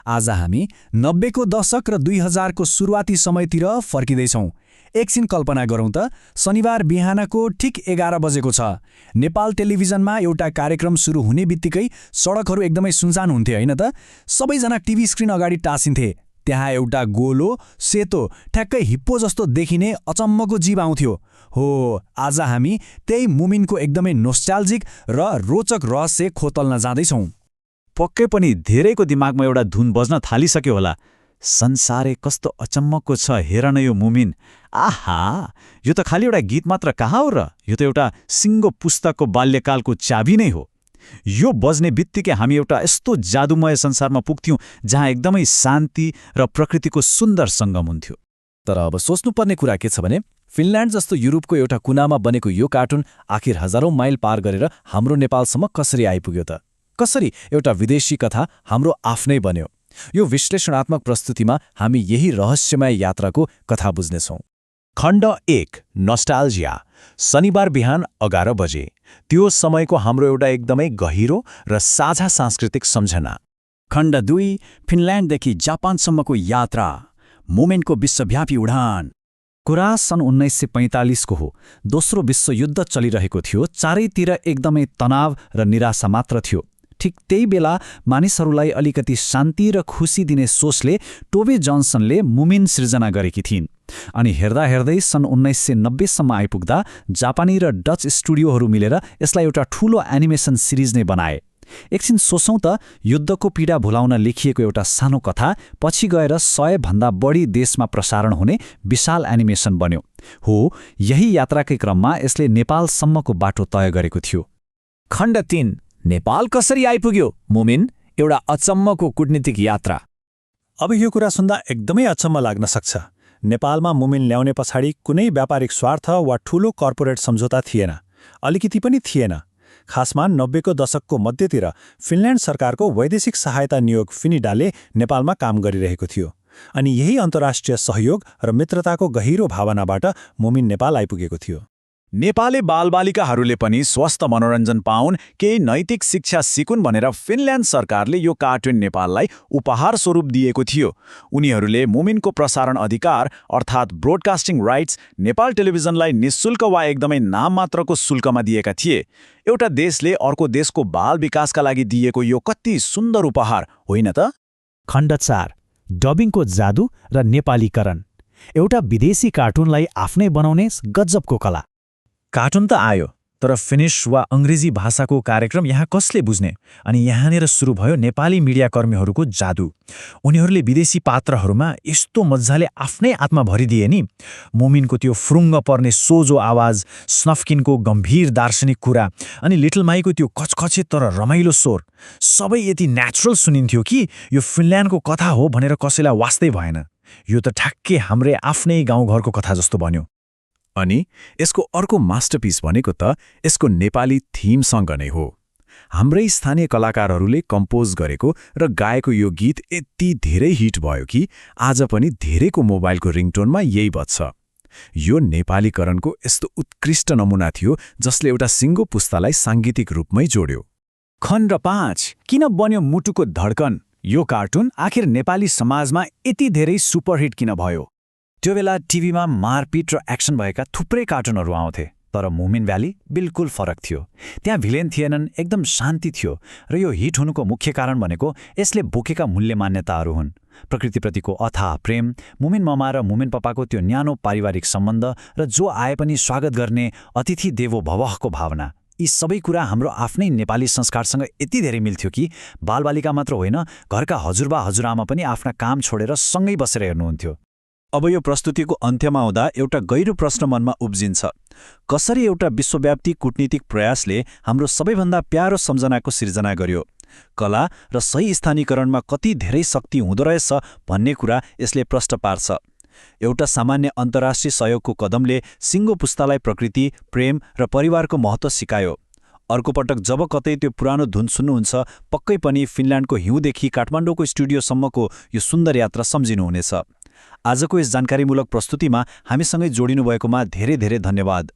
आज हामी 90को दशक र 2000 को सुरुवाती समयतिर फर्किँदैछौँ। एकछिन कल्पना गरौँ त, शनिबार बिहानको ठिक 11 बजेको छ। नेपाल टेलिभिजनमा एउटा कार्यक्रम सुरु हुने बित्तिकै सडकहरू एकदमै सुनसान हुन्थे होइन त? सबैजना टिभी स्क्रिन अगाडि टाँसिन्थे। त्यहाँ एउटा गोलो, सेतो, ठ्याक्कै हिप्पो जस्तो देखिने अचम्मको जीव आउँथ्यो। हो, आज हामी त्यही मुमिनको एकदमै नोस्टाल्जिक र रोचक रहस्य खोतल्न जाँदैछौँ। पक्कै पनि धेरैको दिमागमा एउटा धुन बज्न थालिसक्यो होला। संसारै कस्तो अचम्मको छ, हेर न यो मुमिन। आहा, यो त खालि एउटा गीत मात्र कहाँ हो र? यो त एउटा सिङ्गो पुस्तकको बाल्यकालको चाबी नै हो। यो बज्ने बित्तिकै हामी एउटा यस्तो जादुमय संसारमा पुग्थ्यौँ जहाँ एकदमै शान्ति र प्रकृतिको सुन्दर सङ्गम हुन्थ्यो। तर अब सोच्नुपर्ने कुरा के छ भने, फिनल्यान्ड जस्तो युरोपको एउटा कुनामा बनेको यो कार्टुन आखिर हजारौं माइल पार गरेर हाम्रो नेपालसम्म कसरी आइपुग्यो त? कसरी एउटा विदेशी कथा हाम्रो आफ्नै बन्यो? यो विश्लेषणात्मक प्रस्तुतिमा हामी यही रहस्यमय यात्राको कथा बुझ्नेछौँ। खण्ड 1, नस्टाल्जिया। शनिबार बिहान 11 बजे। त्यो समयको हाम्रो एउटा एकदमै गहिरो र साझा सांस्कृतिक सम्झना। खण्ड 2, फिनल्यान्डदेखि जापानसम्मको यात्रा, मुमेन्टको विश्वव्यापी उडान। कुरा सन् 1945 को हो। दोस्रो विश्वयुद्ध चलिरहेको थियो। चारैतिर एकदमै तनाव र निराशा मात्र थियो। ठिक त्यही बेला मानिसहरूलाई अलिकति शान्ति र खुसी दिने सोचले टोबे जोन्सनले मुमिन सृजना गरेकी थिइन्। अनि हेर्दा हेर्दै सन् 1990 सम्म आइपुग्दा जापानी र डच स्टुडियोहरू मिलेर यसलाई एउटा ठूलो एनिमेसन सिरिज नै बनाए। एकछिन सोचौँ त, युद्धको पीडा भुलाउन लेखिएको एउटा सानो कथा पछि गएर 100 भन्दा बढी देशमा प्रसारण हुने विशाल एनिमेसन बन्यो। हो, यही यात्राकै क्रममा यसले नेपालसम्मको बाटो तय गरेको थियो। खण्ड 3, नेपाल कसरी आइपुग्यो? मुमिन, एउटा अचम्मको कूटनीतिक यात्रा। अब यो कुरा सुन्दा एकदमै अचम्म लाग्न सक्छ। नेपालमा मुमिन ल्याउने पछाडि कुनै व्यापारिक स्वार्थ वा ठूलो कर्पोरेट सम्झौता थिएन, अलिकति पनि थिएन। खासमा 90को दशकको मध्यतिर फिनल्यान्ड सरकारको वैदेशिक सहायता नियोग फिनिडाले नेपालमा काम गरिरहेको थियो। अनि यही अन्तर्राष्ट्रिय सहयोग र मित्रताको गहिरो भावनाबाट मुमिन नेपाल आइपुगेको थियो। नेपाली बालबालिकाहरूले पनि स्वस्थ मनोरञ्जन पाउन्, केही नैतिक शिक्षा सिकुन् भनेर फिनल्यान्ड सरकारले यो कार्टुन नेपाललाई उपहार स्वरूप दिएको थियो। उनीहरूले मुमिनको प्रसारण अधिकार अर्थात् ब्रोडकास्टिङ राइट्स नेपाल टेलिभिजनलाई निशुल्क वा एकदमै नाममात्रको शुल्कमा दिएका थिए। एउटा देशले अर्को देशको बाल विकासका लागि दिएको यो कति सुन्दर उपहार होइन त? खण्ड 4, डबिङको जादु र नेपालीकरण। एउटा विदेशी कार्टुनलाई आफ्नै बनाउने गजबको कला। कार्टुन त आयो, तर फिनिस वा अङ्ग्रेजी भाषाको कार्यक्रम यहाँ कसले बुझ्ने? अनि यहाँनिर सुरु भयो नेपाली मिडियाकर्मीहरूको जादु। उनीहरूले विदेशी पात्रहरूमा यस्तो मजाले आफ्नै आत्मा भरिदिए नि। मुमिनको त्यो फुरुङ्ग पर्ने सोझो आवाज, स्नफकिनको गम्भीर दार्शनिक कुरा, अनि लिटल माईको त्यो कचकचे तर रमाइलो स्वर, सबै यति नेचुरल सुनिन्थ्यो कि यो फिनल्यान्डको कथा हो भनेर कसैलाई वास्तै भएन। यो त ठ्याक्कै हाम्रै आफ्नै गाउँघरको कथा जस्तो बन्यो। अनि यसको अर्को मास्टरपिस भनेको त यसको नेपाली थिमसँग नै हो। हाम्रै स्थानीय कलाकारहरूले कम्पोज गरेको र गाएको यो गीत यति धेरै हिट भयो कि आज पनि धेरैको मोबाइलको रिङटोनमा यही बज्छ। यो नेपालीकरणको यस्तो उत्कृष्ट नमुना थियो जसले एउटा सिङ्गो पुस्तालाई साङ्गीतिक रूपमै जोड्यो। खण्ड 5, किन बन्यो मुटुको धड्कन? यो कार्टुन आखिर नेपाली समाजमा यति धेरै सुपरहिट किन भयो? त्यो बेला टिभीमा मारपिट र एक्सन भएका थुप्रै कार्टुनहरू आउँथे, तर मुमिन भ्याली बिल्कुल फरक थियो। त्यहाँ भिलेन थिएनन्, एकदम शान्ति थियो। र यो हिट हुनुको मुख्य कारण भनेको यसले बोकेका मूल्य मान्यताहरू हुन्। प्रकृतिप्रतिको अथाह प्रेम, मुमिन ममा र मुमिन पपाको त्यो न्यानो पारिवारिक सम्बन्ध, र जो आए पनि स्वागत गर्ने अतिथि देवो भवको भावना। यी सबै कुरा हाम्रो आफ्नै नेपाली संस्कारसँग यति धेरै मिल्थ्यो कि बालबालिका मात्र होइन, घरका हजुरबा हजुरआमा पनि आफ्ना काम छोडेर सँगै बसेर हेर्नुहुन्थ्यो। अब यो प्रस्तुतिको अन्त्यमा आउँदा एउटा गहिरो प्रश्न मनमा उब्जिन्छ। कसरी एउटा विश्वव्यापी कूटनीतिक प्रयासले हाम्रो सबैभन्दा प्यारो सम्झनाको सिर्जना गर्यो? कला र सही स्थानीकरणमा कति धेरै शक्ति हुँदो रहेछ भन्ने कुरा यसले प्रश्न पार्छ। एउटा सामान्य अन्तर्राष्ट्रिय सहयोगको कदमले सिङ्गो पुस्तालाई प्रकृति, प्रेम र परिवारको महत्त्व सिकायो। अर्को पटक जब कतै त्यो पुरानो धुन सुन्नुहुन्छ, पक्कै पनि फिनल्यान्डको हिउँदेखि काठमाडौँको स्टुडियोसम्मको यो सुन्दर यात्रा सम्झिनुहुनेछ। आजको यस जानकारीमूलक प्रस्तुतिमा हामीसँगै जोडिनु भएकोमा धेरै धेरै धन्यवाद।